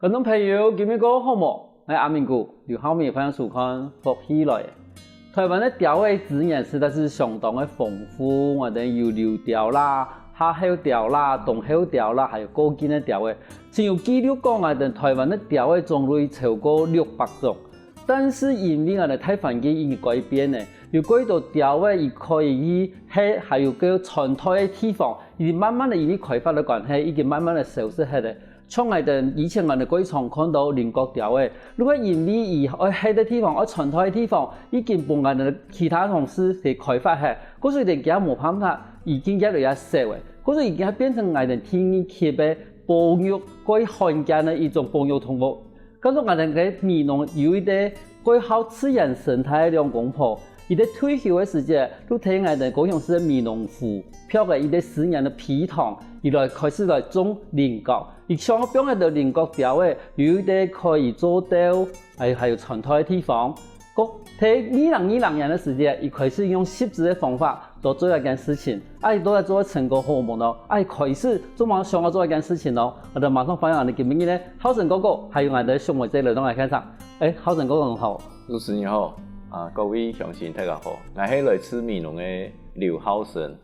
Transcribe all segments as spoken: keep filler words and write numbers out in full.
觀眾朋友，今晡日過好無？𠊎阿明牯，劉浩明，歡迎收看《福氣來了》。臺灣个鳥仔資源實在係相當个豐富，𠊎兜有留鳥啦、夏候鳥啦、冬候鳥啦，還有過境个鳥仔。曾有記錄講，𠊎兜臺灣个鳥仔種類超過六百種。但是因為𠊎兜大環境已經改變了，有幾多鳥仔佢可以去歇，還有个傳代个地方，已經慢慢个因為開發个關係，已經慢慢个消失忒了。 像𠊎兜以前𠊎兜過常看到菱角鳥仔，如果因為佢愛歇个地方、愛傳代个地方，已經分𠊎兜其他同事去開發忒，故所以佢等無辦法，已經越來越少了。故所以已經變成𠊎兜第二級个保育，蓋罕見个一種保育動物。假使𠊎兜个美濃有一個蓋好自然生態个兩公婆，佢等退休个時節，就在𠊎兜高雄市个美濃湖，闢个一個私人个埤塘，佢來開始來種菱角。 佢想愛放一個菱角鳥仔，有一個可以做竇，還有，還有傳代个地方。過，在二零二零年个時節，佢開始用集資个方法做，做這件事情，啊，佢都在做成功好無呢？啊，佢開始做麼想愛做這件事情呢？𠊎兜馬上歡迎𠊎兜今晡日个浩成哥哥，還有𠊎兜个淑梅姐來到𠊎現場。誒，浩成哥哥你好。主持人好，啊，各位鄉親大家好，𠊎係來自美濃个劉浩成。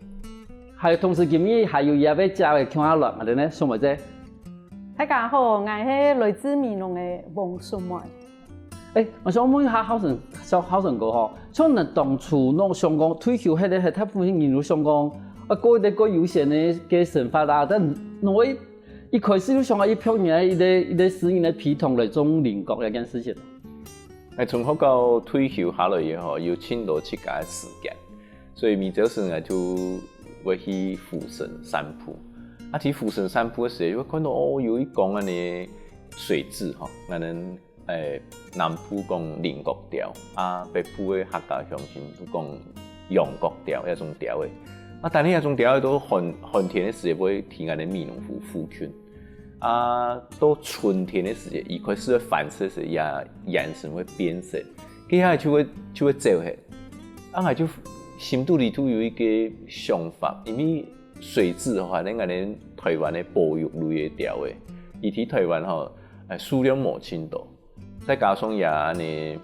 還有同時今晡日還有這位姐仔共下來，𠊎兜呢，淑梅姐。大家好，𠊎係來自美濃个王淑梅。誒，𠊎想問一下浩成，小浩成哥吼，像你當初若想講退休歇个，大部分人都想講，啊，過一個蓋悠閒个，个生活啊，但你會一開始就想愛一爿人个一個，一個私人个埤塘來種菱角這件事情。誒，從學校退休下來以後，有盡多自家个時間。 所以每朝晨𠊎就會去湖脣散步。啊，去湖脣散步个時節，又會看到哦，有一公恁呢水雉吼，𠊎等誒南部講菱角鳥，啊北部个客家鄉親就講羊角鳥，這種鳥仔。啊，但係這種鳥仔都寒，寒天个時節會在𠊎等美濃湖附近。 啊，到春天个時節，佢開始會繁殖時，佢个顏色會變色，該下就會，就會走忒。啊，𠊎就心肚裡肚有一個想法，因為水雉吼，還係𠊎等臺灣个保育類个鳥仔，佢在臺灣吼，誒，數量無盡多。 再加上也恁呢，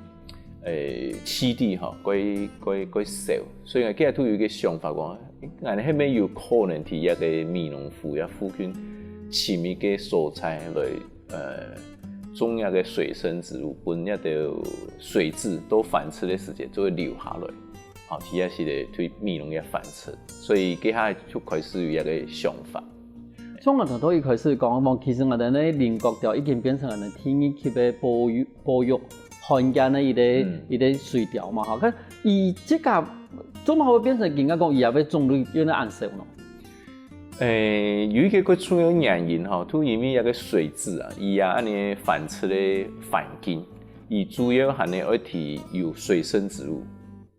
誒，棲地吼，蓋，蓋，蓋少，所以𠊎該下就有一個想法講，誒，𠊎等係毋係有可能在這個美濃湖這附近尋一個所在來，呃，種這個水生植物，分這兜水雉在繁殖个時節做得留下來，吼，在這時節對美濃个繁殖，所以該下就開始有這個想法。 像𠊎頭頭一開始講，其實𠊎等个菱角鳥已經變成𠊎等第二級个保育，保育罕見个一個，嗯。一個水鳥嘛，吼。看佢自家做麼會變成今下講佢个種類有恁呢恁少呢？誒，有一個蓋重要个原因吼，就因為這個水雉啊，佢啊恁呢繁殖个環境，佢主要還係愛在有水生植物。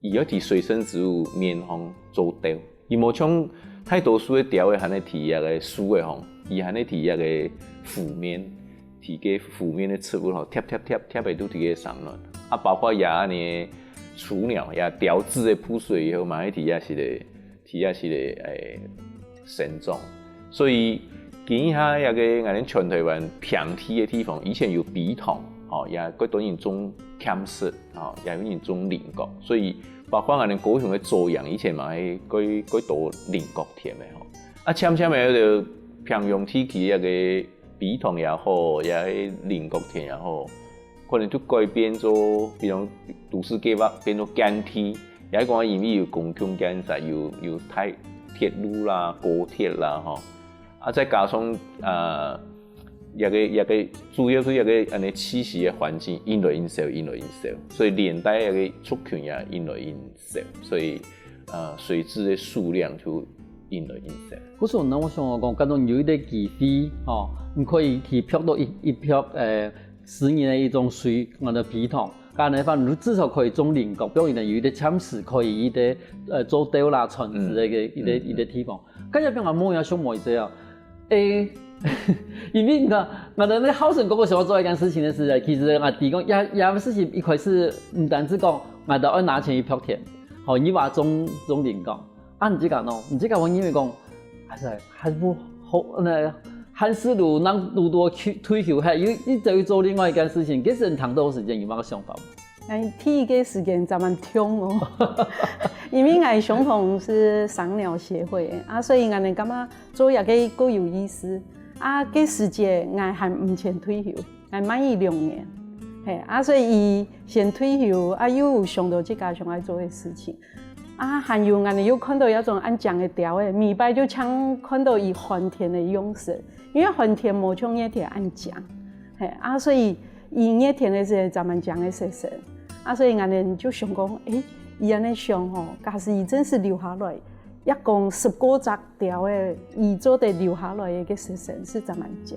佢愛在水生植物面項做竇。佢無像大多數个鳥仔還係在這個樹仔項，佢還係在這個湖面，在該湖面个植物項，貼貼貼貼个都在該生卵。啊，包括這恁呢雛鳥，這鳥子个腹水以後嘛，係在這時个，在這時个，誒，生長。 所以，今下這個𠊎等全臺灣平地个地方，以前有埤塘，吼，也蓋多人種芡實，吼，也有人種菱角。所以，包括𠊎等高雄个左營，以前嘛係蓋，蓋多菱角田个吼。啊，漸漸个，就平洋地區這個埤塘也好，也係菱角田也好， 可能就改變做，比如都市計畫變做耕地，也係講因為有公共建設，有，有大鐵路啦、高鐵啦，吼。啊，再加上，呃，這個，這個主要係這個恁呢棲息个環境越來越少，越來越少，所以連帶這個族群也越來越少，所以，呃，水雉个數量就越來越少。故所呢，𠊎想講，假如有一個機會，吼，你可以去闢到一，一闢，呃， 私人个一種水，𠊎等埤塘，該恁呢話，你至少可以種菱角，表示呢有一個暫時可以一個，呃，做竇啦、傳子个一個，嗯，一個，嗯，一個地方。該這片𠊎問一下淑梅姐啊，誒，因為你看，𠊎等个浩成哥哥想愛做一件事情个時節，其實𠊎知講，這，這个事情一開始毋單止講，𠊎等愛拿錢去闢田，吼，你話種，種菱角，啊，你自家呢？你自家會認為講，還係，還係毋好，那還係有人拄到退休，還有一直去做另外一件事情，其實你談到時間有麼个想法無？哎，第一个時間真蠻痛哦，因為𠊎相同係賞鳥協會个啊，所以𠊎等感覺做這个較有意思啊。該時節𠊎還毋曾退休，𠊎慢一兩年，嘿啊，所以佢先退休啊，又有想到自家想愛做个事情。啊，還有𠊎等又看到一種恁靚个鳥仔，每擺就像看到佢寒天个樣式，因為寒天無像熱天恁靚，嘿啊，所以佢熱天个時節，正蠻靚个色色，啊，所以𠊎等就想講，誒，佢恁樣想吼，假使佢真實留下來，一共十過隻鳥仔，佢做得留下來个色色係正蠻靚，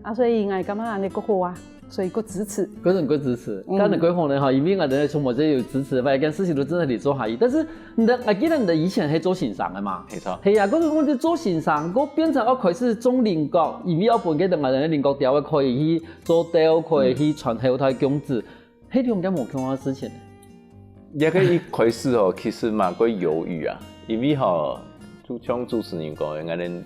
啊，所以𠊎感覺恁樣較好啊。 所以較支持。个人个支持，嗯。个人个好呢哈，因為𠊎等个從某這有支持，反正事情都真的你做下去。但是你的，我記得你的以前係做先生个嘛。沒錯。係啊，可是我就做先生，我變成要開始種菱角，因為要分个等𠊎等菱角鳥仔可以去做竇，可以去傳後代種子，係兩件無共樣个事情。這个一開始哦，其實嘛，會猶豫啊，因為吼，就像主持人講个，𠊎等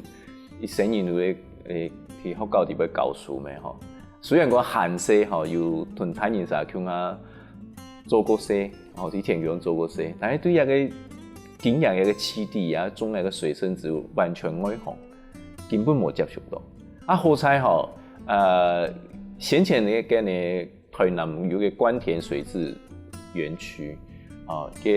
一生人會，誒，去學校裡背教書咩吼。 雖然講還細吼，有同大人儕共下做過事，吼，在田園做過事，但係對這个經驗、這个基地啊，種這个水生植物完全外行，根本無接觸到。啊，好彩吼，呃，先前个，个呢，台南有个官田水質園區，啊，个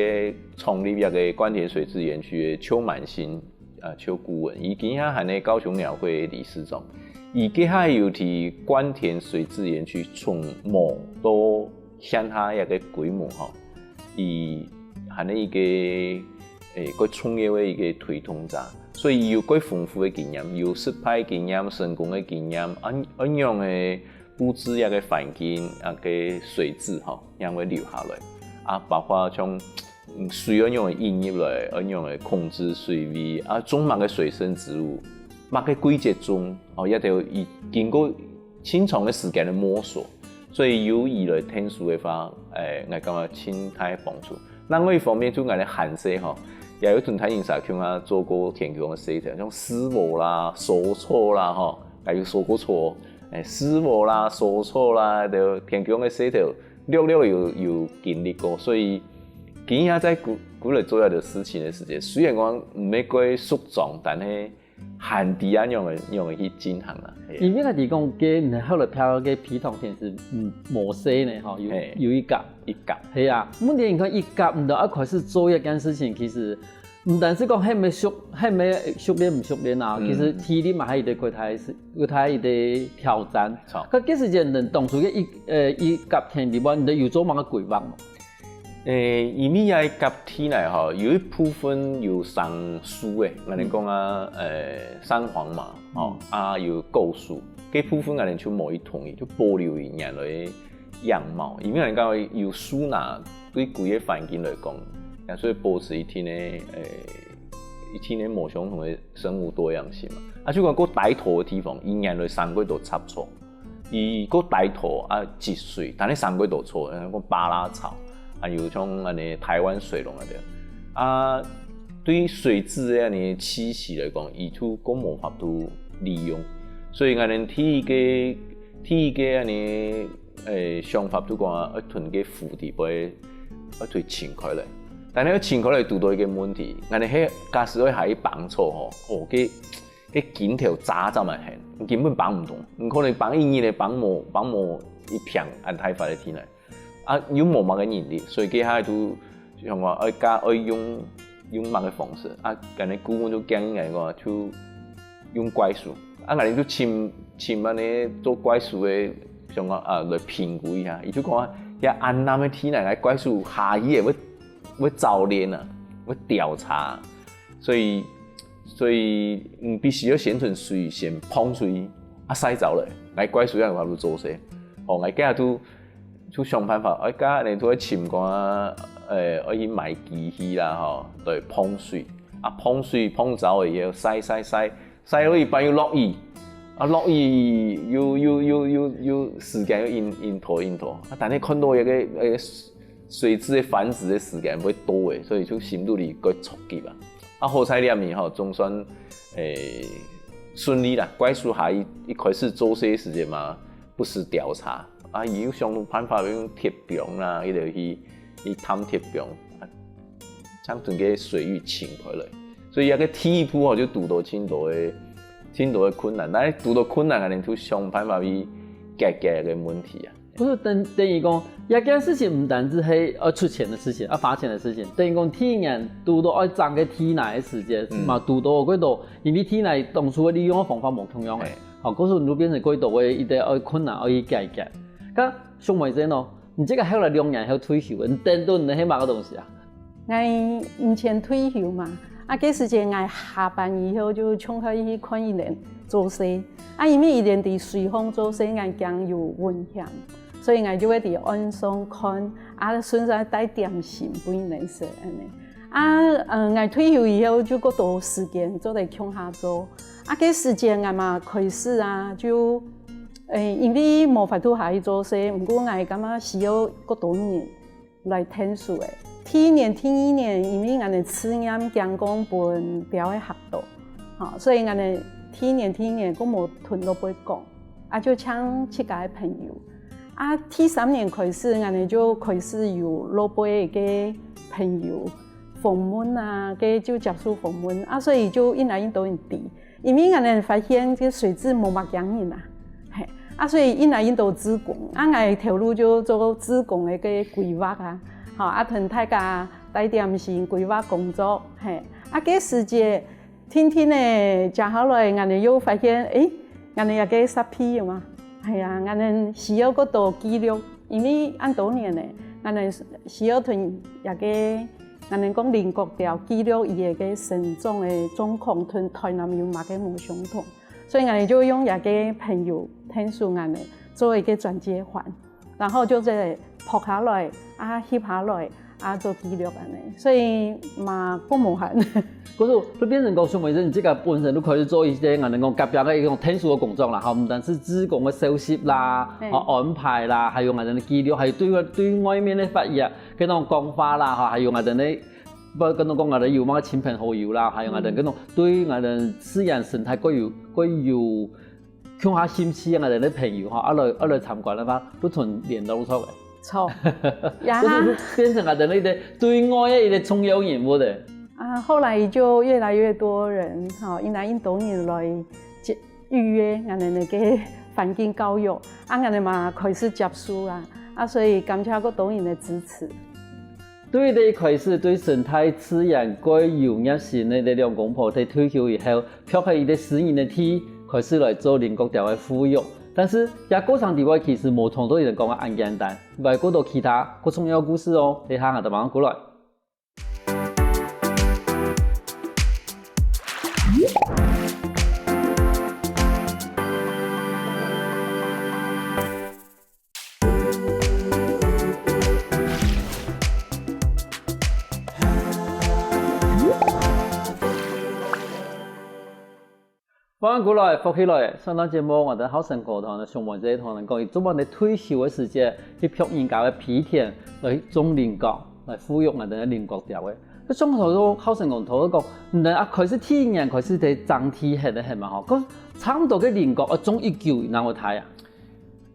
創立這个官田水質園區个邱滿新 呃，邱顧問，佢今下還係高雄鳥會理事長。佢這下有在官田水質園區從無到現下這个規模吼，佢還係一个，誒，較重要个一个推動者。所以佢有較豐富个經驗，有失敗經驗、成功个經驗，恁，恁樣个布置這个環境，啊，个水質吼，正會留下來。啊，包括像 嗯，水愛仰仔引入來，愛仰仔控制水位，啊，種麼个水生植物，麼个季節種，哦，這兜佢經過盡長个時間个摸索，所以由佢來𢯭手个話，誒，𠊎感覺盡大幫助。另外一方面，就𠊎等還細吼，也有同大人儕共下做過田園个事情，像蒔禾啦、收草啦，吼，也有收過草，誒，蒔禾啦、收草啦，就田園个事情， 略略有，有經歷過，所以今下在過，過來做這个事情个時節，雖然講毋係過熟練，但係還知恁樣个，樣个去進行啦。係啊。因為𠊎知講，該你後來飄个埤塘田係，嗯，無細呢，吼，有，係。有一甲。一甲。係啊，問題你看一甲，你都要開始做一件事情，其實 毋單是講係毋係熟，係毋係熟練毋熟練啊，嗯。其實體力嘛，還有一个較大个，較大个挑戰。著。該，該時節，你當初个一，呃，一甲田裡背，你有做麼个規劃無？誒，因為這甲地內吼，有一部分有生樹个，𠊎等講啊，呃，山黃嘛，吼，嗯。啊，有果樹，該部分𠊎等就無去動佢，就保留佢原來个樣貌，因為𠊎等講有樹林 對規个環境來講，也算保持一定个，誒，一定个無相同个生物多樣性嘛。啊，就講較低土个地方，佢原來生較多雜草，佢較低土啊，積水，但係生較多草，像講巴拉草，啊，有像恁呢台灣水龍那兜。啊，對水質个恁呢棲息來講，佢就較無法度利用。所以𠊎等第一个，第一个恁呢 誒，想法就講啊，愛同該湖底背，愛同佢清開來。但係愛清開來堵到一个問題，𠊎等係假使愛下去挷草吼，哦，該，該筋頭扎扎蠻絚，根本挷毋動。你可能挷一日个挷無，挷無一坪恁大塊个地泥。啊，又無麼个人力，所以該下就想講，愛加，愛用，用麼个方式。啊，恁呢顧問就建議𠊎講，就 用怪樹。啊，𠊎等就尋，尋恁呢做怪樹个，想講啊，來評估一下。佢就講啊，這恁淰个地泥，怪樹下去會，會走輦啊，會調查。所以，所以，嗯，必須愛先同水先膨水，啊，曬燥了，𠊎怪樹正有法度做事。哦，𠊎今日就，就想辦法，𠊎今日呢，就愛尋講啊，誒，愛去買機器啦，吼，來膨水。啊，膨水膨燥了以後，曬，曬，曬， 曬落一半又落雨，啊，落雨又，又，又，又，又時間又延，延拖，延拖。啊，但係看到該个，該个水質个繁殖个時間會到了，所以就心肚裡較著急啊。啊，好彩這面吼，總算，誒，順利啦，怪樹下一，一開始做事个時節嘛，不時調查，啊，佢又想辦法用鐵枋啦，佢就去，去探鐵枋，啊，將整個水域清開來。所以這個第一步吼，就堵到盡多个，盡多个困難，但係堵到困難，𠊎等就想辦法去解決這個問題啊。 毋係，等，等於講，這件事情毋單止係愛出錢个事情，愛花錢个事情，等於講第一年堵到愛爭个地泥个時節，嗯。嘛堵到幾多，因為地泥當初个利用个方法無共樣个，嘿。吼，故所就變成幾多个一個愛困難愛去解決。該上尾先哦，你這個後來兩年後退休，你等到你係麼个東西啊？ 𠊎以前退休嘛，啊，該時節𠊎下班以後就衝開去看醫院做事。啊，因為醫院在水項做事，𠊎驚有危險，所以𠊎就會在岸上看，啊，順續帶點心分醫院食恁呢。啊，嗯，𠊎退休以後就較多時間做得共下做。啊，該時節𠊎嘛開始啊，就，誒，因為無法度下去做事，毋過𠊎感覺需要較多人 來𢯭手个。第一年、第二年，因為𠊎等試驗驚講分鳥仔嚇到，吼，所以𠊎等第一年、第二年，𠊎無同老輩講，啊，就請自家个朋友。啊，第三年開始，𠊎等就開始有老輩个朋友訪問啊，該就接受訪問，啊，所以就越來越多人知。 因為𠊎等發現這水質無麼驚人啊，嘿，啊，所以越來越多志工，啊，𠊎頭路就做志工个个規劃啊，吼，啊，同大家帶點心規劃工作，嘿，啊，該時節定定仔，接下來𠊎等又發現，誒，𠊎等這个設備有嘛，係啊，𠊎等需要較多記錄，因為恁多年了，𠊎等需要同這个 𠊎等講菱角鳥記錄佢个个成長个狀況同臺南有麼个無相同，所以𠊎等就用這个朋友𢯭手𠊎等做一个轉接環，然後就係拍下來啊，翕下來啊，做記錄恁呢，所以嘛，過無閒。可是就變成講，上尾先你自家本身就開始做一些，𠊎等講隔壁个一種𢯭手个工作啦，吼，毋單止志工个收集啦，嘿。吼，安排啦，還有𠊎等个記錄，還有對外，對外面个發言， 該種講話啦，吼，還有𠊎等个，不，該種講𠊎等有麼个親朋好友啦，還有𠊎等該種對𠊎等自然生態較有，較有共下興趣个𠊎等个朋友，吼，愛來，愛來參觀个話，都同聯絡著个。著。呀。就是變成𠊎等个一個對外个一個重要人物个。啊，後來就越來越多人，吼，越來越多人來接，預約𠊎等个環境教育，啊，𠊎等嘛開始接受啊，啊，所以感謝較多人个支持。 對這一開始對生態自然較有熱心个這兩公婆，在退休以後，卻係一個私人个地，開始來做菱角鳥个復育。但是，這過程裡背其實無像到人講个恁簡單，還過多其他較重要个故事哦。等下𠊎等馬上過來。 歡迎過來，福氣來！上段節目，𠊎等孝成哥同𠊎等上尾先同𠊎等講，佢做麼个退休个時節，去別人家个埤田來種菱角，來復育𠊎等个菱角鳥个。該上頭講，孝成哥頭先講，你等啊開始第一年開始在耕地歇个歇嘛吼，該差毋多个菱角愛種幾久正會大啊？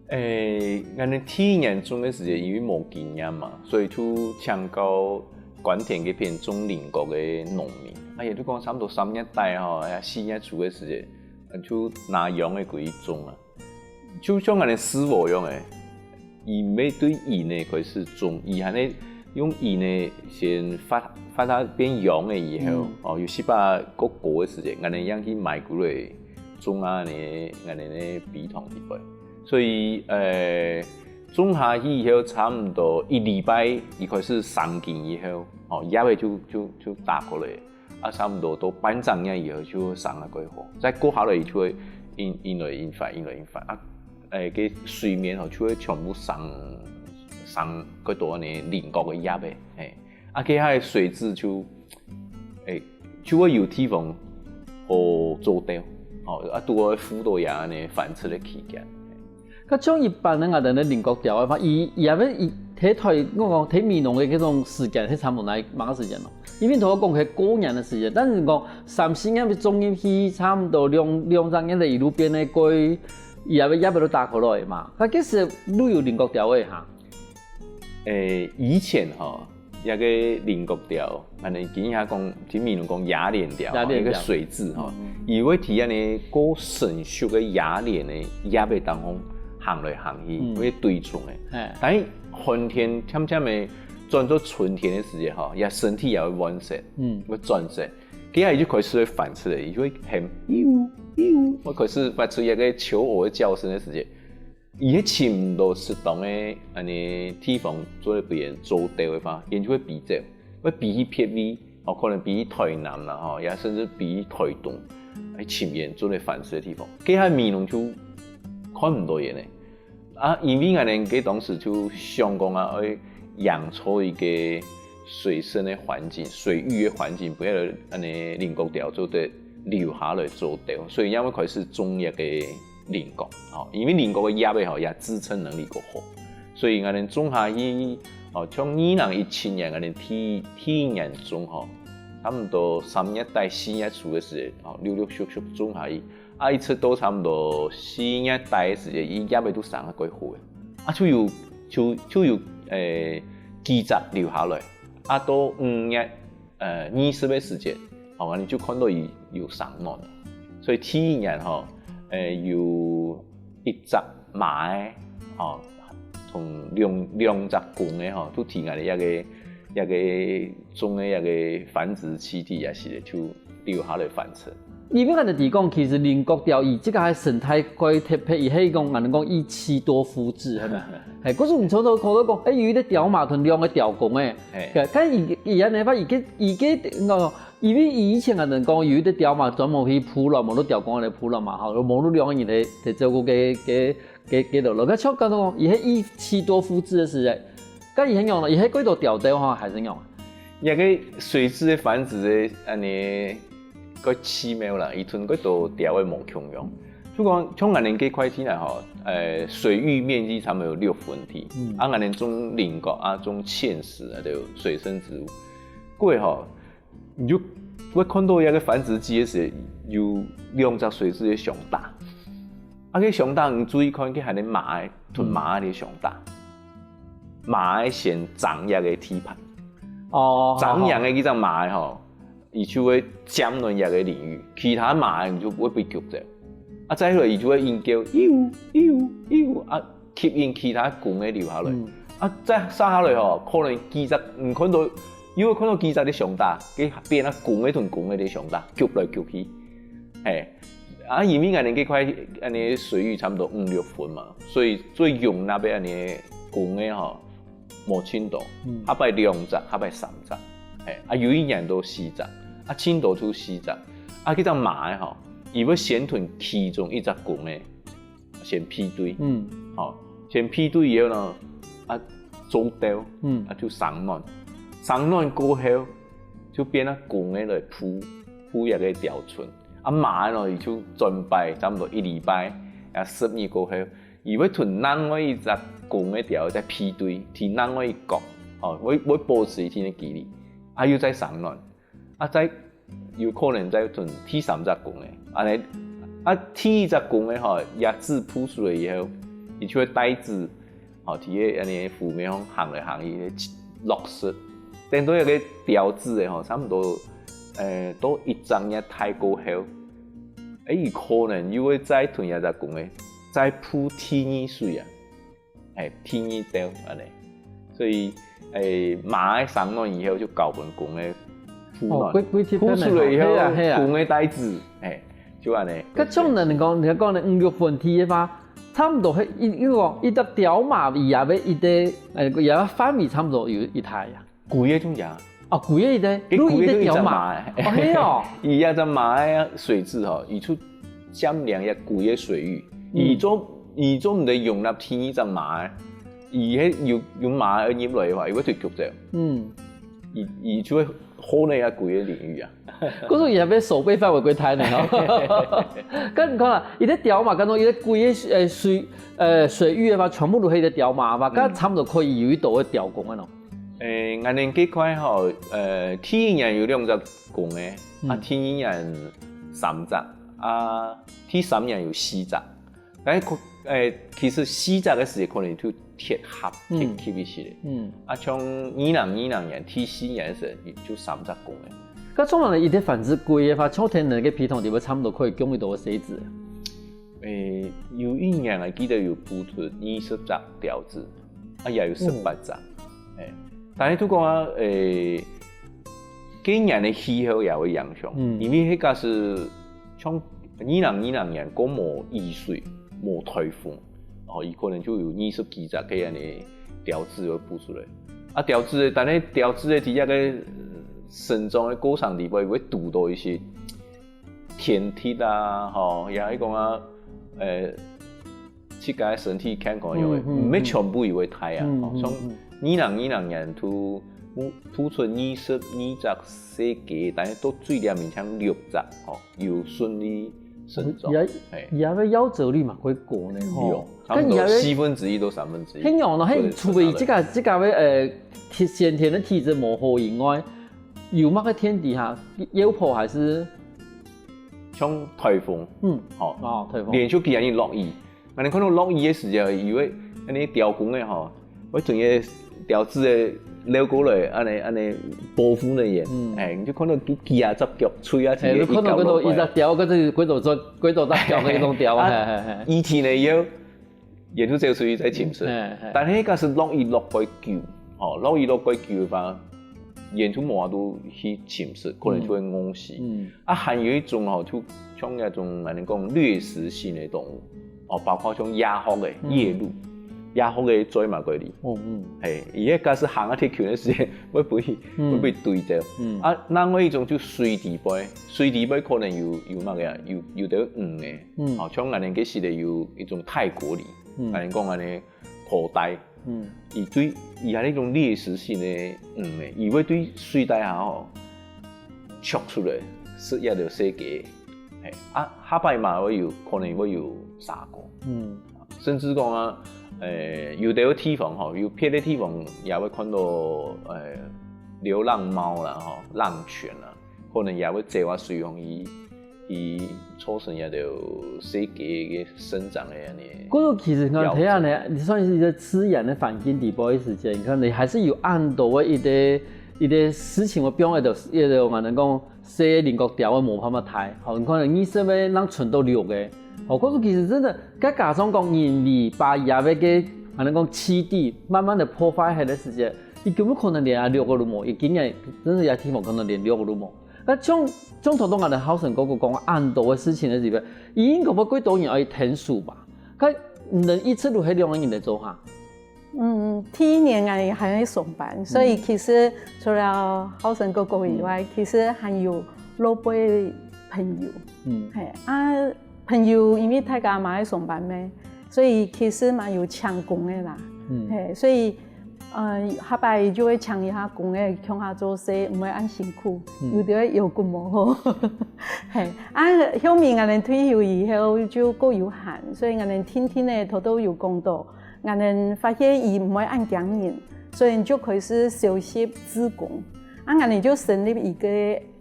誒，𠊎等第一年種个時節，因為無經驗嘛，所以就請教官田該片種菱角个農民。啊，佢就講差毋多三月底吼，啊，四月初个時節，啊，就拿秧仔過去種啊。就像𠊎等蒔禾樣仔，佢毋係對秧仔開始種，佢還係用秧仔先發，發到變秧仔以後，嗯。哦，有時節較高个時節，𠊎等正去買過來種啊，𠊎等个，𠊎等个埤塘裡背。 所以，呃，種下去以後，差毋多一禮拜，佢開始生根以後，哦，葉仔就，就，就打開來，啊，差毋多到半隻月以後就生啊開花，再過下來佢就會引，引來引發，引來引發，啊，誒，該水面吼就會全部生，生較多呢菱角个葉仔，嘿，啊，該下个水質就，誒， 就會有地方好做鳥，哦，啊，拄好會赴到這恁呢繁殖个期間。該像一般个𠊎等个菱角鳥个話，佢，佢也會，佢，佢，𠊎講，佢美濃个該種時間，係差毋多哪，麼个時間咯？因為頭講係過年个時節，但係講三四月一種入去，差毋多兩兩三月个一路變个過，也也也都打開來嘛。該其實都有菱角鯛个哈。誒，以前吼，一个菱角鯛，安尼今下講，今美濃講雅典鯛，雅典鯛一个水雉吼，伊會提安尼過成熟个雅典个葉个當中行來行去，會對沖个。嘿，但係寒天漸漸个轉做春天个時節吼，也身體也會換色，嗯，會轉色。佢下就開始會反出來，佢會喊呦呦，會開始發出一个求偶个叫聲个時節。 佢係尋毋到適當个安尼地方做得分佢做鯛个話，佢就會飛走，會飛去別位，哦，可能飛去台南啦吼，也甚至飛去台東，來尋佢做得繁殖个地方。該下美濃就看毋到佢呢。啊，因為𠊎等該當時就想講啊，愛營造一个水生个環境、水域个環境，不要安尼菱角鯛做得留下來做鯛，所以也會開始種一个 菱角，吼，因為菱角个葉仔吼，也支撐能力較好，所以𠊎等種下去，吼，像二零一七年𠊎等第第一年種吼，差毋多三月底四月初个時節，吼，陸陸續續種下去，啊，一直到差毋多四月底个時節，佢葉仔都生得蓋好个，啊，就有就就有誒幾隻留下來，啊，到五月 呃二十个時節，吼，𠊎等就看到佢有生卵。所以第一年吼，呃有一隻嫲仔，吼，同兩兩隻公个吼，就佇𠊎等一个一个種个一个繁殖基地也是就留下來繁殖。你毋係講，其實菱角鯛佢這个生態蓋特別，佢係講，𠊎等講一妻多夫制，係無？係，故所你常常看到講，誒，有一个鯛嫲同兩个鯛公誒，嘿，該該佢佢安尼話，佢个佢个哦，因為以前𠊎等講有一个鯛嫲專門去孵卵，無就鯛公來孵卵嘛，吼，無就兩个人來來照顧个个个个咯。該像講到講，佢係一妻多夫制个時節，該佢係仰呢？佢係幾多條鯛吼，還係仰？這个水質个繁殖个安尼个奇妙啦，佢同幾多條个無共樣。就講像𠊎等个塊地呢吼，呃，水域面積差不多有六分地，嗯啊，𠊎等種菱角啊，種芡實啊，都有水生植物。過吼，你就會看到一个繁殖季个時，有兩隻水质个相打。啊，个相打你注意看，佢還係嫲仔同嫲仔个相打。嫲仔先爭一个地盤，哦，爭贏个這隻嫲仔吼，佢就會佔領一个領域，其他嫲仔就會被逐走。啊，再落來佢就會應叫，呦呦呦啊，吸引其他公个留下來。嗯啊，再續下來吼，可能幾隻，你看到，又會看到幾隻个相打，佢變啊公个同公个个相打，逐來逐去，嘿。啊，因為𠊎等這塊安尼水域差不多五六分嘛，所以最容納个安尼公个吼，無盡多，嗯下擺兩隻，下擺三隻，嘿，啊有一年都四隻，啊盡多就四隻，啊這隻嫲仔吼，佢會先同其中一隻公个先配對，嗯吼，先配對以後呢，啊做竇，嗯啊就生卵，生卵過後就變啊公个來孵，孵一个鯛春。啊嫲仔呢，佢就轉擺差不多一禮拜，啊十日過後，佢會同另外一隻公个鯛再配對，佇另外一角，吼，會會保持一定个距離，啊又再生卵，啊再有可能再同第三隻公个，安尼，啊第一隻公个吼，也子孵出來以後，佢就會帶子 吼，佇个安尼湖面上行來行去，落實。等到一个標誌个吼，差不多，呃，到一隻月大過後，誒，佢可能又會再同一隻公个，再孵第二水啊，誒，第二竇安尼。所以，誒，嫲个生卵以後就交分公个孵卵，哦，幾幾特別呢孵出來以後，係啊係啊公个帶子，誒，就安尼。該種人講，你講个五六分地个話，差不多係一一个一隻鯛嫲，佢也會一个，誒，也範圍差不多有一大啊。規个種呀，哦，規个一个，佢攏一个鯛嫲。規个種一隻嫲。哦，係哦。佢一隻嫲个水質吼，佢就佔領一規个水域，嗯佢做佢做毋得容納第二隻嫲个，佢係有有嫲个入來个話，佢會被逐走，嗯，佢佢就會好那一規个領域啊。故所佢也會守備範圍幾大呢吼。該你看啊，一个鯛嫲，講到一个規个呃水呃水域个話，全部都係一个鯛嫲嘛，該差不多可以有一多个鯛公个咯。誒，𠊎等該塊吼，呃，第一年有兩隻公个，啊，嗯。第二年三隻，啊，第三年有四隻。但係可，誒，其實四隻个時節可能就忒合，嗯。忒吸一息咧。嗯。啊，像二零二零年第四年个時候，就三隻公个。該做麼个一直繁殖龜个話，秋天个个皮桶底背差不多可以供一多个細子。誒，有一年𠊎記得有孵出二十隻鳥子。 啊，也有十八隻。哦。誒，但係就講啊，誒，該年个氣候也會影響，嗯。因為該个係像二零二零年過無雨水、無颱風，哦，佢可能就有二十幾隻个恁呢鳥子會孵出來。啊，鳥子个，但係鳥子个在這个，呃，生長个過程裡背會堵到一些天敵啊，吼，也係講啊，呃， 自家个身體健康樣个，嗯，嗯，毋係全部佢會大啊。嗯，吼，像嗯，嗯。二零二零年就孵，孵出二十二隻細雞，但係到最尾面淨六隻，吼，有順利成長。也，嘿。也个夭折率嘛會高呢，吼。有，差不多但也个四分之一到三分之一。很有呢，嘿，或者除非這个，這个个，呃，體，先天个體質無好以外，有麼个天敵哈，妖婆還係？像颱風，嗯。吼，哦，颱風。連續幾日落雨， 𠊎等看到落雨个時節，以為恁呢鳥公个吼，會從該鳥子个溜過來，恁呢，恁呢保護个人，嗯。誒，你就看到佢幾下隻腳，吹啊，嘿，你看到幾多一隻鳥，佢就幾多隻，幾多隻腳个一種鳥，啊，嘿，嘿，嘿。雨天呢，又，佢就走出去在尋食。嘿，嘿。但係該係落雨落較久，吼，落雨落較久个話，佢就無法度去尋食，可能就會餓死。嗯。嗯。啊，還有一種吼，就像那種，𠊎等講掠食性个動物， 哦，包括像夜鶴个，嗯。夜鷺，夜鶴个嘴嘛，過哩。哦，嗯。嘿，佢个假使行啊忒近个時間，會分佢，嗯。會分佢追走。嗯。啊，另外一種就水底背，水底背可能有，有麼个啊，有，有兜魚个。嗯。哦，像𠊎等該時个有一種泰國梨，嗯。𠊎等講恁呢，口袋。嗯。佢對，佢係一種掠食性个魚个，佢會對水底下吼，趖出來，食這兜細雞。 嘿，啊，下擺嘛會有，可能會有蛇哥。嗯。甚至講啊，誒，有兜地方吼，有別个地方也會看到，誒，流浪貓啦，吼，浪犬啦，可能也會走啊水上去，去造成這兜細雞个生長个恁呢。不過其實你看，這樣呢，你算是一個自然的環境底背个時間，你看你還是有恁多个一個，一個事情會變，一個，一個，𠊎等講， 細个菱角鳥仔無辦法大，吼，你看二十个正伸到六个，吼，故所其實真个，再加上講人為把這个个，恁呢講棲地慢慢个破壞忒个時節，佢根本可能連啊六个都無，佢今年真个這地方可能連六个都無。該像，像頭先𠊎等浩成哥哥講恁多个事情个時節，佢應該會幾多人愛𢯭手吧？該能一直都係兩个人來做哈？ 嗯，第一年𠊎還在上班，所以其實除了浩成哥哥以外，其實還有老輩朋友。嗯。嘿，啊，朋友因為大家嘛在上班咩，所以其實嘛有請工个啦。嗯。嘿，所以，呃，下擺就會請一下工个，共下做事，毋會恁辛苦，嗯。有兜腰骨無好。嘿，啊，後面𠊎等退休以後就較有閒，所以𠊎等定定个頭頭有講到， 𠊎等發現佢毋會恁驚人，所以就開始收集志工。啊，𠊎等就成立一個，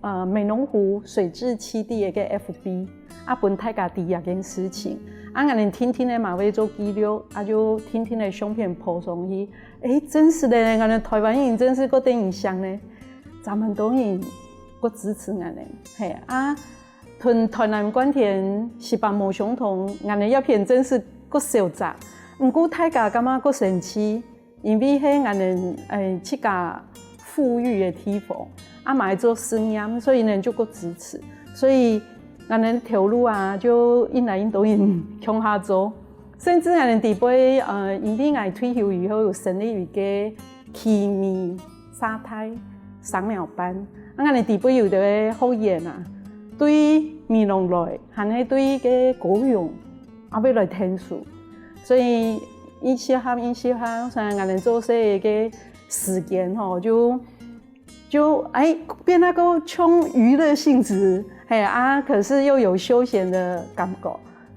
呃，美濃湖水質棲地个一個FB，啊，分大家知這件事情。啊，𠊎等定定个嘛會做記錄，啊，就定定个相片po上去。誒，真實个，𠊎等臺灣人真實較得人惜呢，還蠻多人較支持𠊎等。嘿，啊，同臺南官田十八無相同，𠊎等這片真實較少隻。 毋過大家感覺較生趣，因為係𠊎等，呃，自家復育个地方，啊，嘛愛做實驗，所以呢就較支持。所以𠊎等頭路啊，就越來越多人共下做，甚至𠊎等底背，呃，因為𠊎退休以後有成立一個奇美沙泰賞鳥班，啊，𠊎等底背有个學員啊，對美濃來，還係對个高雄， 啊，會來𢯭手。所以一息下，一息下，像𠊎等做事个時間吼，就，就，哎，變到較像娛樂性質，嘿，啊，可是又有休閒的感覺，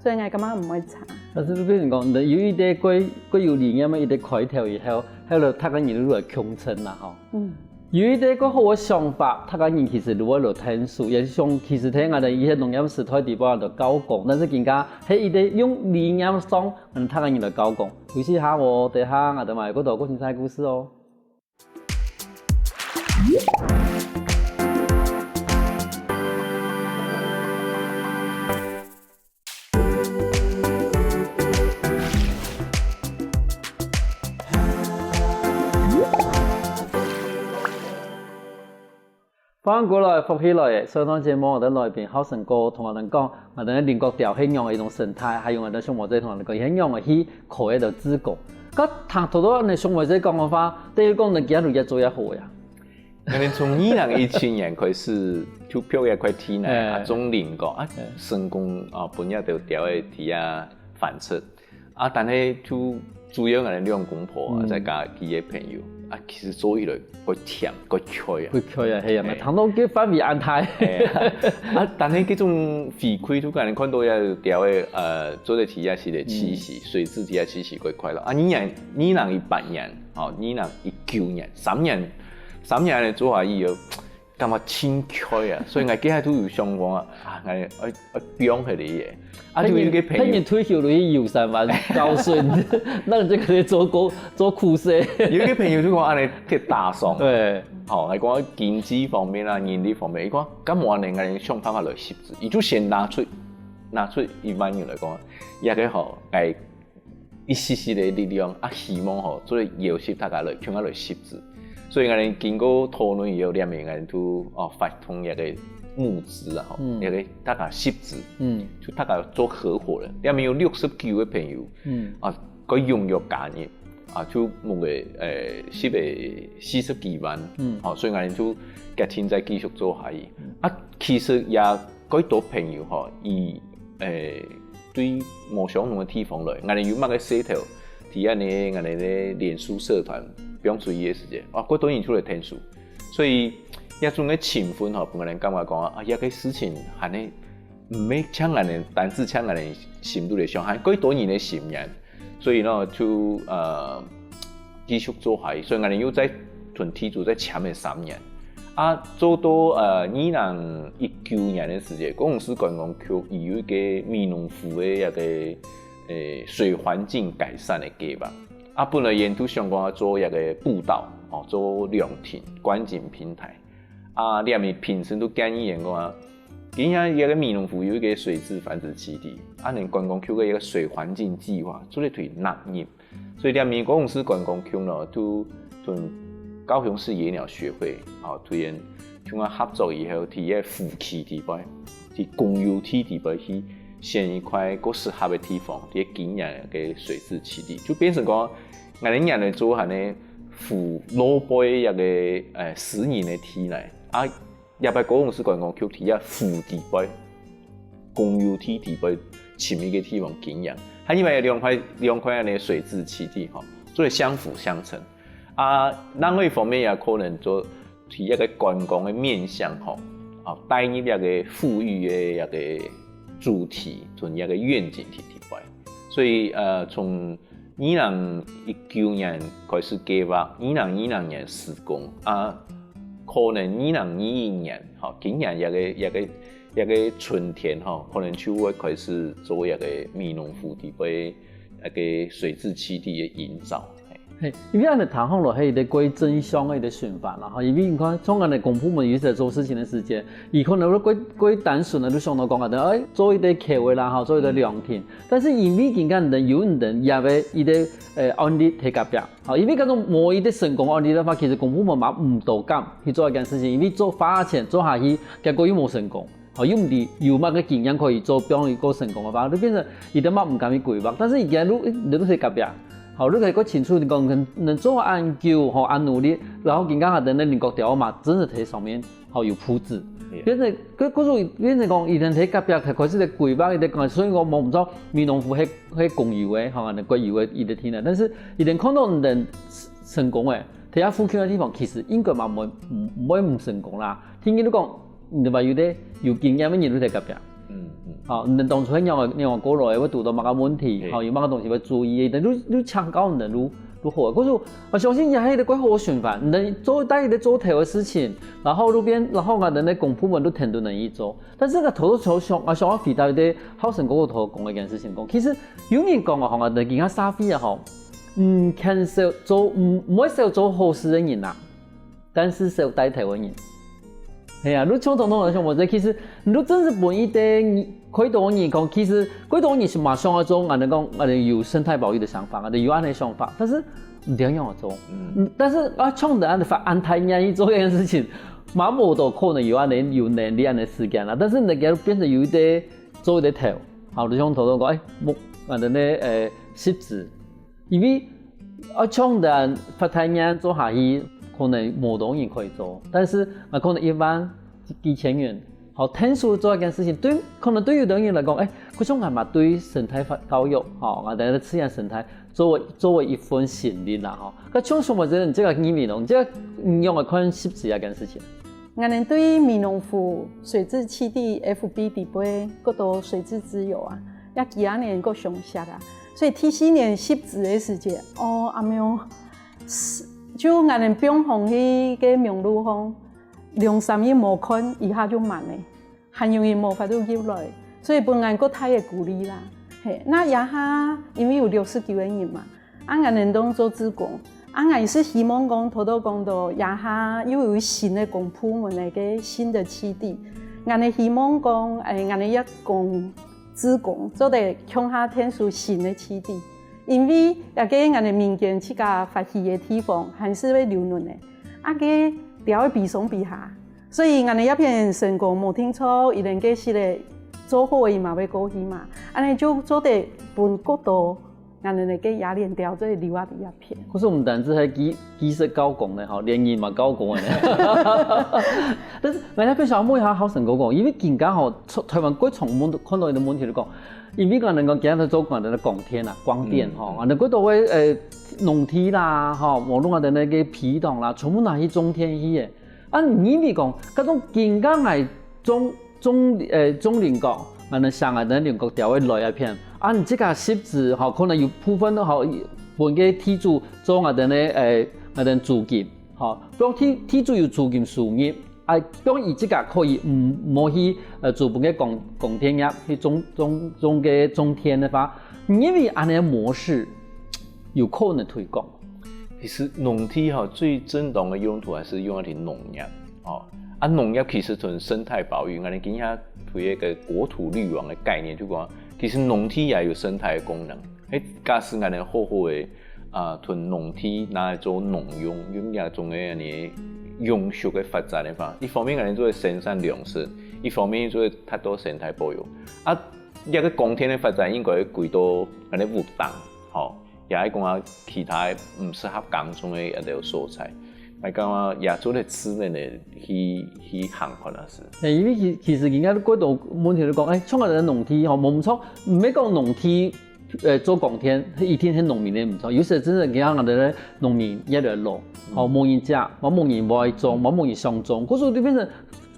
所以𠊎感覺毋會差。但是變成講，你有一個過過有理念个一個開頭以後，後來大家人就來共振啦吼。嗯。有一個過好个想法，大家人其實就會來聽書，也是像其實聽𠊎兜以前農業時代底背就教講，但是今下係一個用理念上，嗯，大家人來教講。休息下哦，等下𠊎兜嘛有更多更精彩个故事哦。 歡迎過來，福氣來了！收看節目个來賓，浩成哥同𠊎兜講，𠊎兜个菱角寮係仰个一種生態，還有𠊎兜上尾仔同𠊎兜講，係仰个去開个志工。該聽頭到𠊎兜上尾仔講个話，等於講你今日越做越好呀。 𠊎兜從二零一七年開始，就標一塊地泥啊，哎。種菱角啊，哎。成功啊，分這兜寮个地啊繁殖。啊，但係就主要𠊎兜兩公婆啊，嗯。再加幾個朋友啊，其實做起來較悿、較𤸁啊。較𤸁啊，係啊，哎。聽到个範圍恁大。哎，啊，但係這種回饋，就𠊎兜看到這寮个，呃，做得在這時个棲息，嗯。水質在這時个快樂。啊，二零、二零一八年，哦，二零一九年，三年 三年恁樣做下以後，感覺真𤸁啊，所以𠊎這下都有想講啊，啊，𠊎愛、愛放忒這个。啊，就有一個朋友，等你退休就去遊山玩，搞水，那你就可以做苦、做苦事。有一個朋友就講恁樣忒打爽。對。吼，𠊎講經濟方面啊，人力方面，佢講，敢無恁樣，𠊎想辦法來集資。佢就先拿出、拿出一萬元來講，這個吼，𠊎 一息息个力量，啊，希望吼，做得邀集大家來，共下來集資。所以𠊎兜經過討論以後，這面𠊎兜，哦，發通一個募資啊，吼，嗯。一個大家集資，嗯。就大家做合夥人。這面有六十九個朋友，嗯。啊，佢踴躍加入，啊，就募个，呃，集个四十幾萬，嗯。哦，所以𠊎兜就決定再繼續做下去。嗯。啊，其實也 較多朋友吼，佢，誒，對無相同个地方來，𠊎兜有麼个事頭，在恁樣𠊎兜个臉書社團放出去个時節，哇，較多人出來𢯭手。所以，這種个情分吼，分𠊎兜感覺講，啊，這個事情還係毋係像𠊎兜，單只像𠊎兜心肚裡想，還較多人个心願。 所以呢，就，呃，繼續做下去，所以𠊎兜又再同地主再簽了三年。啊，做到，呃，二零一九年个時節，高雄市觀光局佢有一個美濃湖个一個，呃，水環境改善个計畫。啊，本來𠊎兜想講愛做一個步道，哦，做涼亭、觀景平台。啊，這面評審都建議𠊎講啊，今下這個美濃湖有一個水質繁殖基地，啊，𠊎觀光局个一個水環境計畫做得同佢納入。 所以這面高雄市觀光局呢，就同高雄市野鳥學會，啊，同佢等共下合作以後，在該湖區底背，在公有地底背去選一塊較適合个地方，在該經營个水質基地，就變成講，𠊎兜原來做恁樣湖路背一個，呃，私人个地泥，啊， 這擺高雄市觀光局在該湖底背，公有地底背，尋一個地方經營，還另外兩塊、兩塊恁樣水質基地吼，做得相輔相成。啊，另外一方面也可能做在一個觀光个面向吼，啊，帶入一個復育个一個主題，同一個願景在底背。所以，呃，從 二零一九年開始計畫，二零二零年施工，啊，可能二零二一年，吼，今年這個、這個、這個春天，吼，可能就會開始做這個美濃湖底背該個水質基地个營造。嘿。嘿，因為恁樣聽下來，係一個較正向个一個想法啦，吼，因為你看，像恁樣公部門有時做事情个時節，佢可能會較、較單純个，就想到講啊，哎，做一個橋仔啦，吼，做一個涼亭， 但是因為今下人有人也有一個，呃，案例在隔壁，吼，因為假如無一個成功案例个話，其實公部門嘛毋多敢去做一件事情，因為做花錢做下去，結果又無成功，吼，又毋知有麼个經驗可以做，比方講成功个話，就變成佢等嘛毋敢去規劃。但是佢今下就，你就在隔壁，吼，你可以較清楚地講，能、能做恁久，吼，恁努力，然後今下還等个菱角條嘛，真的在上面 吼，有鋪子。Yeah。變成，可、可是變成講，佢等在隔壁開始在規劃，佢等講，雖然講無毋著美濃湖係、係公有个，吼，恁樣國有个佢等地泥，但是佢等看到你等成功个，在該附近个地方，其實應該嘛毋會、毋、毋會毋成功啦。聽佢等講，你等嘛有个有經驗个人就在隔壁。嗯，嗯。吼，你等當初係仰仔仰仔過來，會堵著麼个問題，吼，有麼个東西會注意，等就就請教你等就就好。可是𠊎相信這係一個蓋好个循環，你等做帶一個做頭个事情，然後路邊，然後𠊎等个公部門都聽都能去做。但是𠊎頭頭想，𠊎想要回答一個浩成哥哥頭講个一件事情，講其實有人講啊，吼，𠊎等今下社會啊，吼，嗯，肯少做，嗯，毋會少做好事个人啊。 但是少帶頭个人。係啊，你像總統來想，或者其實你都真係分一個開頭个人講，其實開頭个人係嘛想要做，𠊎等講，𠊎等有生態保育个想法，𠊎等有恁樣个想法，但是毋知仰仔做。嗯，但是啊，像你恁樣發恁大願意做這件事情，嘛無多可能有恁樣有能力恁樣个時間啦。但是你个變成有一個做一個頭，好，就像頭頭講，哎，木，𠊎等呢，誒，實質。 因為啊，像恁發大願做下去，可能無多人可以做，但是啊，可能一萬、幾千元，好，天數做一件事情，對，可能對有的人來講，哎，可像還嘛對生態教育，吼，啊，等下自然生態作為作為一份心力啦，吼。該像什麼人，你這個你民哦，你這個你用來看實質這件事情。 𠊎等對美濃湖水質基地FB底背，過多水質資料啊，也幾下年過詳細啊。所以第四年實質个時節，哦，阿姆，就𠊎等放風去个網路項，兩三日無看，一下就滿了，還有人無法度入來，所以分𠊎過大个鼓勵啦。嘿，那這下因為有六十九個人嘛， 啊，𠊎等當做志工，啊，𠊎也係希望講，頭頭講到這下又有新个公部門个新个基地，𠊎等希望講，誒，𠊎等一公志工做得共下𢯭手新个基地，因為這個𠊎等民間自家發起个地方，還係會留落來，啊，該鳥會飛上飛下，所以𠊎等這片成功無定著，一定个係咧做好个嘛會過去嘛，恁樣就做得分過多 𠊎等个野蓮鳥就留啊在這片。可是毋單淨係技技術教工呢，吼，連人嘛教工呢。但是，𠊎也分享問一下浩成哥哥，因為今下吼，台灣各種問看到一個問題就講，因為𠊎等講今下做𠊎等个光電啊，光電吼，𠊎等過多位誒農地啦，吼，無論𠊎等个埤塘啦，全部拿去種田去誒。 啊，你認為講，該種今下𠊎種種誒種林檎，𠊎等想𠊎等林檎調會來一片，啊，你這個實質吼，可能有部分吼，分个地主做𠊎等个誒𠊎等租金，吼，當地地主有租金收入，啊，當佢這個可以毋無去誒租分个光光電業去種種種个種田个話，你認為恁樣模式有可能推廣？ 其實農地吼，最正當个用途還係用來農業吼。啊，農業其實同生態保育，𠊎等今下推一個國土綠網个概念，就講其實農地也有生態个功能。誒，假使𠊎等好好个啊，同農地拿來做農用，用這種个恁樣永續个發展个話，一方面𠊎等做得生產糧食，一方面做得達到生態保育。啊，這個光電个發展應該歸到𠊎等屋頂吼。 也係講啊其他毋適合耕種个一兜所在。𠊎感覺也做得持續个去去行看啊係。誒，因為其其實今下過多問題就講，誒，像𠊎等農地吼，無毋著，毋係講農地誒做光電，一定係農民个毋著。有時真正今下𠊎等農民越來越老，吼，無人接，無無人會種，無無人想種，故所就變成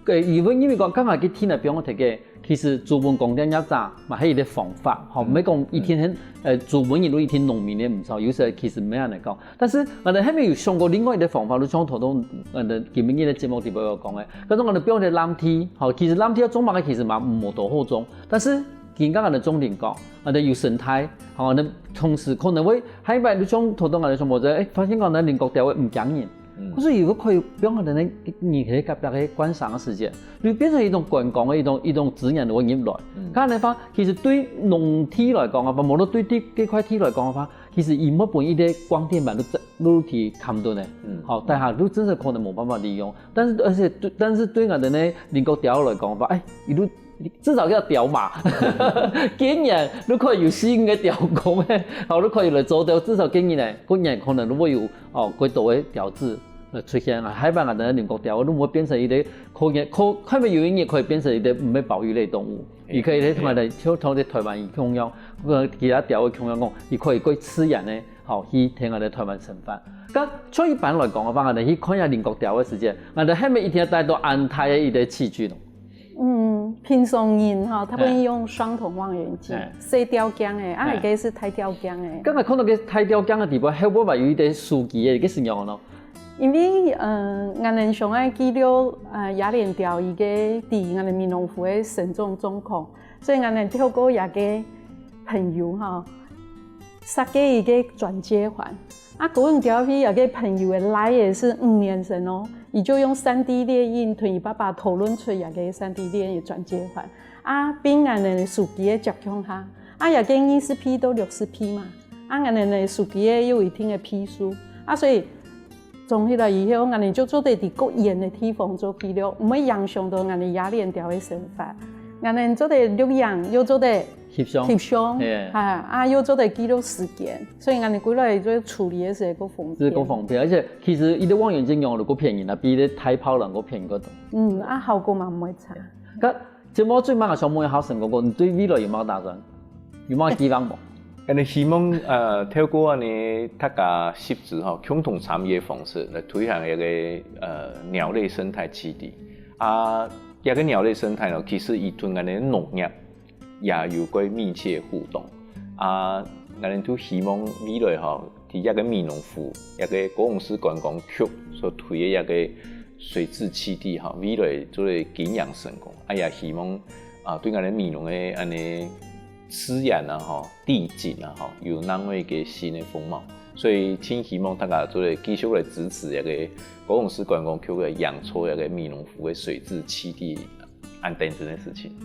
誒，因為因為講，剛才佢聽來比較特別， 其實租分光電業者嘛係一個方法，吼，毋係講一定係，呃，租分人就一定農民个毋著，有時其實毋係恁樣講。但是，𠊎等後面有想過另外一個方法，就像頭頭，呃，今晡日个節目底背有講个，該種𠊎等放个藍地，吼，其實藍地愛種麼个其實嘛無多好種，但是今下𠊎等種林檎，𠊎等有生態，吼，𠊎等同時可能會，下一擺就像頭頭𠊎等想無，誒，發現講𠊎等林檎調會毋驚人。 可是如果可以放𠊎等个人去隔壁个觀賞个時間，就變成一種觀光个一種一種資源會入來。該樣个話，其實對農地來講啊，無論對地這塊地來講个話，其實佢會分一個光電板都在都提看到呢。好，但係都真係可能無辦法利用。但是而且對但是對𠊎等个林檎調來講个話，誒，佢都 至少愛調嘛。今年就可以有四五個調工誒，好，就可以來做到，至少今年呢，今年可能就會有哦，幾多个調子來出現啊。下擺𠊎等林檎調就會變成一個可以可可能有一日可以變成一個毋係保育類動物，佢可以同𠊎等就同台灣人共樣，呃，其他調个共樣講，佢可以過自然个，好，去同𠊎等台灣生活。該像一般來講个話，𠊎等去看一下林檎調个時間，𠊎等係毋係一定愛帶到恁大个一個器具咯？ 嗯，平常人吼，大部分用雙筒望遠鏡，哎。細條鏡个，啊，哎。該个係大條鏡个。剛才看到个大條鏡个地方，後背嘛有一個手機个，該係仰般呢？因為，呃，𠊎等想愛記錄，呃，野蓮鳥佢个在𠊎等美濃湖个生長狀況，所以𠊎等透過這個朋友吼，設計一個轉接環。 啊，高雄鳥飛這個朋友个倈仔係五年生哦，佢就用三D列印同佢爸爸討論出這個三D列印个轉接環。啊，並𠊎等个手機仔接共下，啊，這個二十P到六十P嘛，啊，𠊎等个手機仔有一定个P數，啊，所以裝起來以後，𠊎等就做得在較遠个地方做記錄，毋會影響到𠊎等野蓮鳥个生活。𠊎等做得錄影，又做得翕相。翕相，嘿。啊，啊，又做得記錄時間，所以𠊎等歸來做處理个時節較方便。係較方便，而且其實一個望遠鏡用了較便宜啦，比一個大炮人較便宜較多。嗯，啊，效果嘛毋會差。該節目最尾想問一下盛哥哥，你對未來有麼个打算？有麼个計畫無？𠊎等希望，呃，透過恁呢大家集資吼，共同參與个方式來推行一個，呃，鳥類生態基地。啊，這個鳥類生態呢，其實佢同𠊎等農業 也有過密切互動。啊，𠊎等都希望未來吼，在這個美濃湖，這個高雄市觀光局所推个這個水雉棲地吼，未來做得經營成功。啊，也希望，啊，對𠊎等美濃个恁呢自然啊吼，地景啊吼，有另外一個新个風貌。所以，盡希望大家做得繼續來支持這個高雄市觀光局个營造這個美濃湖个水雉棲地 恁等真个事情。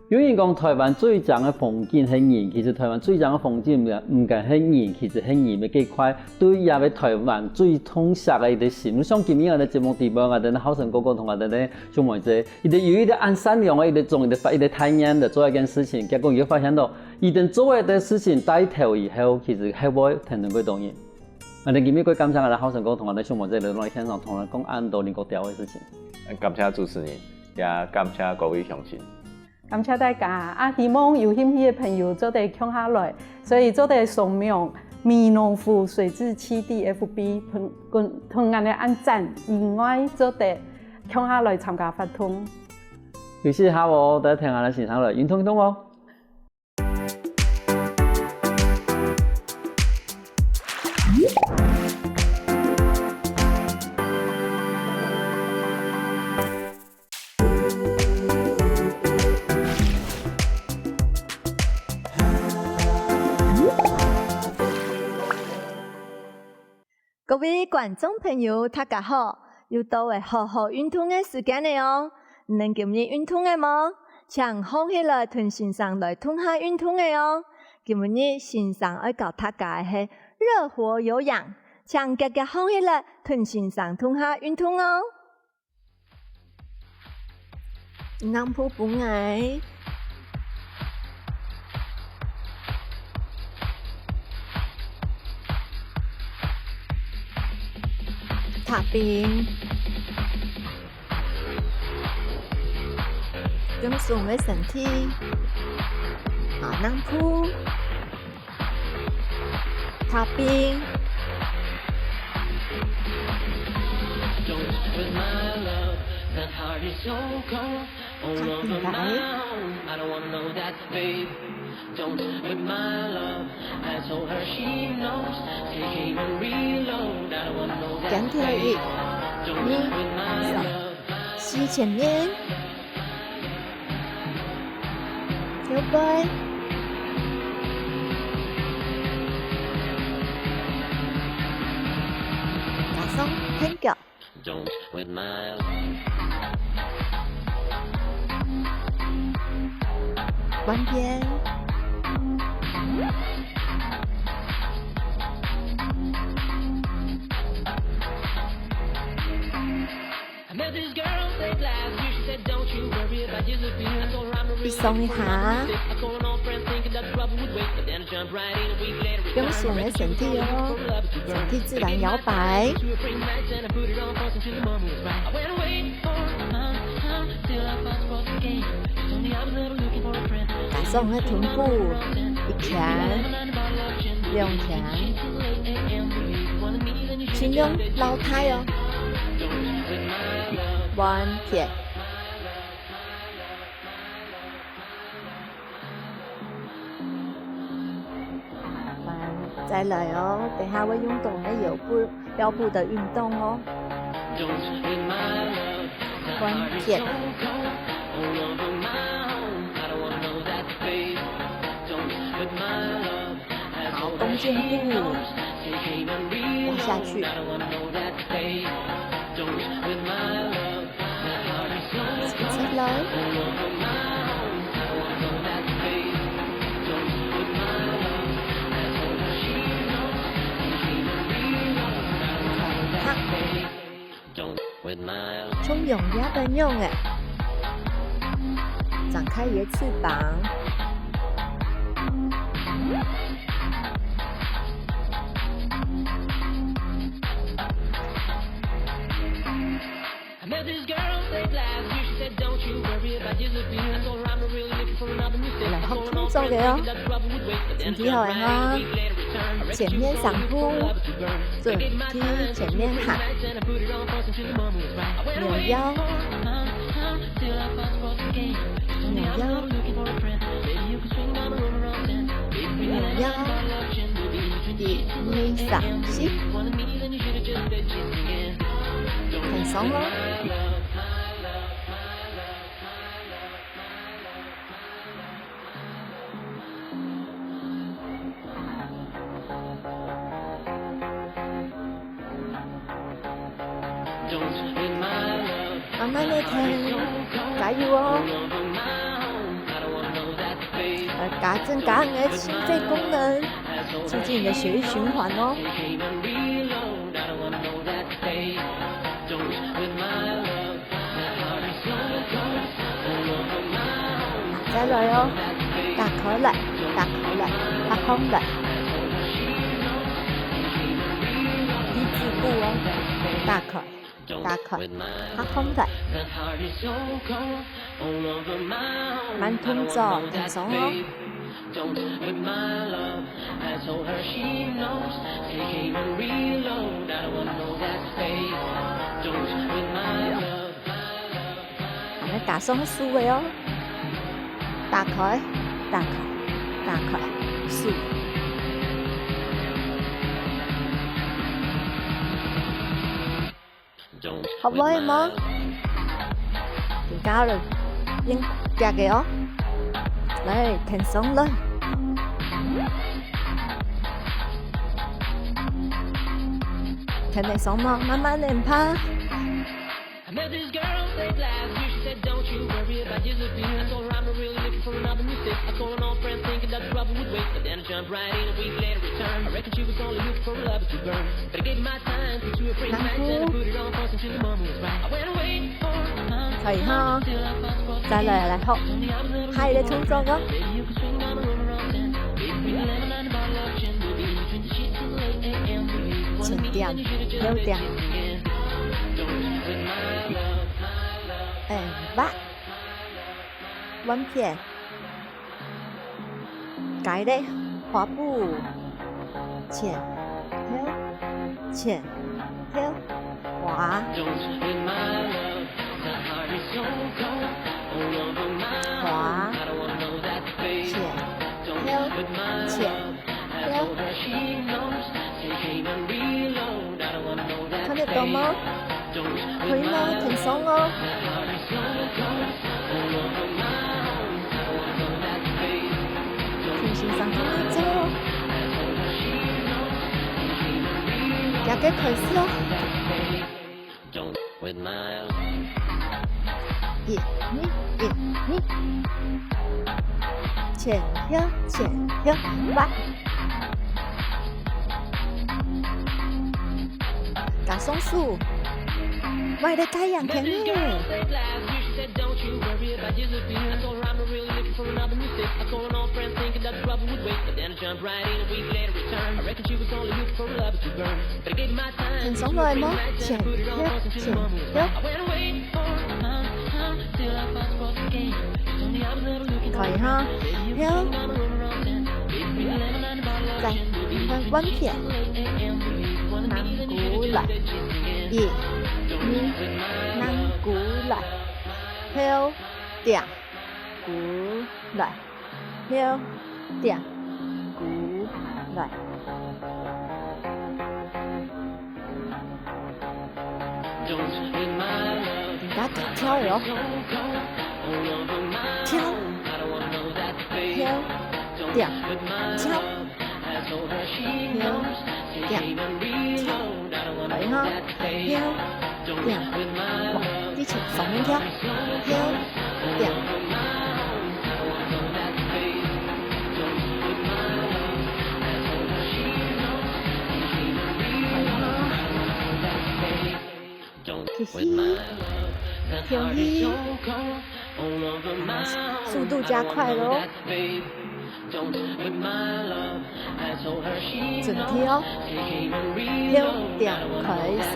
有人講臺灣最靚个風景係人，其實臺灣最靚个風景毋，毋單係人，其實係人个這塊，對這個臺灣最痛惜个一個心。像今日𠊎等節目底背，𠊎等个好生哥哥同𠊎等个秀妹姐，佢等有一個恁善良个一個種，一個發，一個態度來做一件事情，結果佢發現到，佢等做个事情帶頭以後，其實後背跈等幾多人。𠊎等今日過感謝𠊎等好生哥同𠊎等秀妹姐來到現場，同𠊎等講恁多恁多鳥个事情。感謝主持人。 也感謝各位鄉親。感謝大家，啊，希望有興趣个朋友做得共下來，所以做得掃描美濃湖水雉棲地FB，同，同，同𠊎等按讚，以外做得共下來參加活動。有時下哦，大家聽下來欣賞來，運動運動哦。 各位觀眾朋友，大家好！又到了好好運動个時間了哦！你等今日運動了無？請䟘起來同先生來動下運動了哦！今日先生愛教大家个係熱火有氧，請遽遽䟘起來同先生動下運動哦！ 南部分𠊎。踏冰。用手个身體。啊，南部。 踏冰。踏冰个。減掉一、二、三。 四前面。後背。加上跈腳。換片。 放鬆一下，放鬆个身體哦，身體自然搖擺。加上个臀部，一圈、兩圈，盡量老態哦。換片。再來哦，等下會用到我們腰部，腰部的運動哦。關節。好，弓箭步，壓下去。直直來。像羊仔个樣仔，張開你个翅膀。 來學動作个哦，身體好个哈。前面三步，準備前面行。扭腰，扭腰，扭腰，一、二、三、四。放鬆哦。 慢慢个聽，加油哦！呃，加，增加你个心肺功能，促進你的血液循環哦。 再來哦，打開來，打開來，拍開來。低止步哦，打開，打開，拍開來。慢動作，放鬆哦。 來加上手个哦，打開，打開，打開，手。好無？無？更加了，變遽个哦。來，停上來。停个上無？慢慢个拍。 I met this girl late last year. She said, "Don't you worry about disappearing." I told her I'm not really looking for another mistake. I told her no friends thinking that the trouble would wait. But then I jumped right in a week later, return. I reckon she was only looking for a lover to burn. But I gave my time to a friend night and I put it on fast until the moment was right. I went away for a month. 可以哈，再來，來，好，下一個動作哦。 前點，後點。哎，哇！換片。該咧，滑步。前，後，前，後，滑。滑。前，後，前。 看得到嗎？可以嗎？挺鬆哦。挺身上動來做。這個開始哦。 一，二，一，二。前後，前後，哇！加上手，哇，你太陽天呢！ 挺鬆來無？前後，前後。可以哈。後。再換，換片。慢過來。一，二，慢過來。後，點。過來。 後，點，過，來。而家跳了哦。跳，跳，跳，跳，跳，跳，跳。可以哈。跳，跳，往地球上面跳。跳，跳。 嘿嘿，跳起。啊，速度加快咯。準備哦，跳，跳，開始。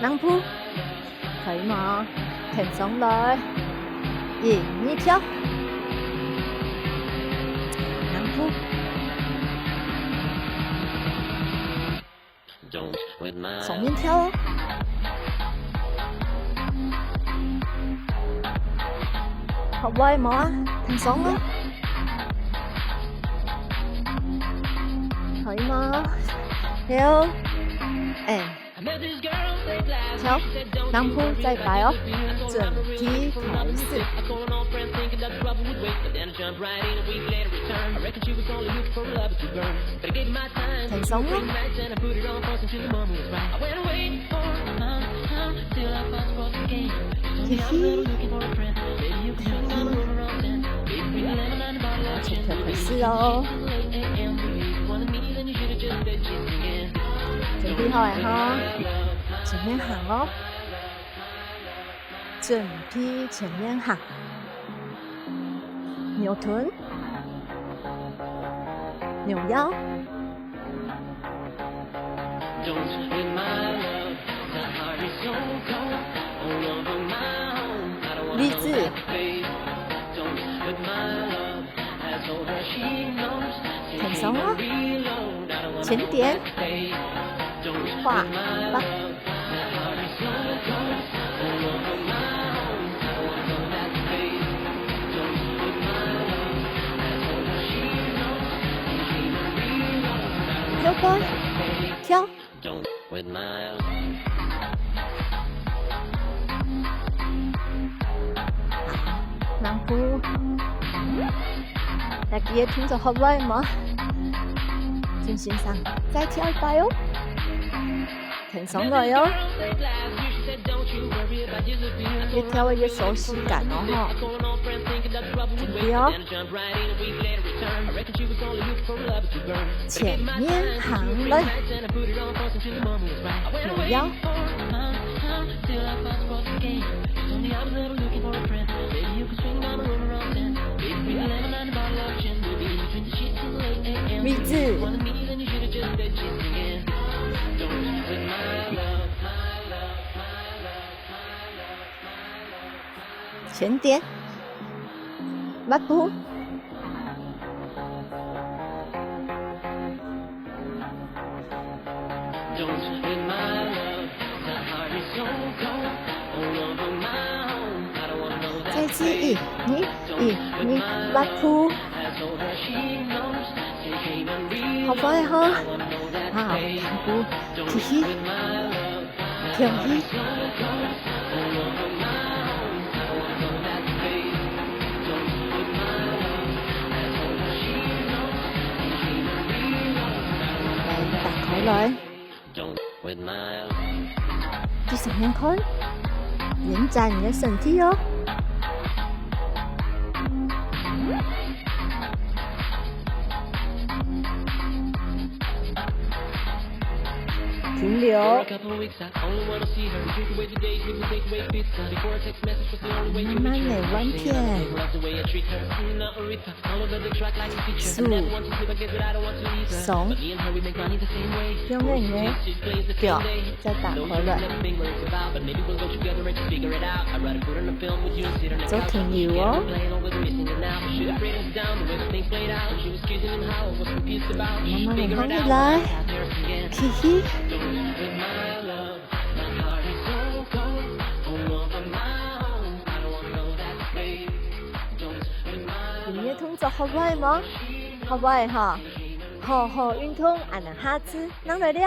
兩步。 可以嗎？挺上來，一、二，跳。兩步。上面跳哦。好，歪毛啊，挺上哦。可以嗎？跳。哎。 跳，兩步再擺哦，準備開始。挺上哦。嘿嘿。 從頭開始哦。準備好了哈，前面行哦。準備前面行。扭臀，扭腰。 立直。挺上哦。前點。畫八。 跳過，跳。兩步。來，記得動作好來無？準先生，再跳一擺哦。挺上來哦。越跳越有熟悉感哦，吼。準備哦。 前面行來，扭腰。位置。前點。 八步。再次一、二、一、二，八步。好快哈！啊，兩步，嘿嘿。 跳起。來，打開來。繼續看，延展你的身體哦。 停留。慢慢地換片。手、雙眼的，對，再打開來。做停留哦。 慢慢地放起來，嘿嘿。音樂動做好無？好無吼？好好運動，恁樣下次正來尞。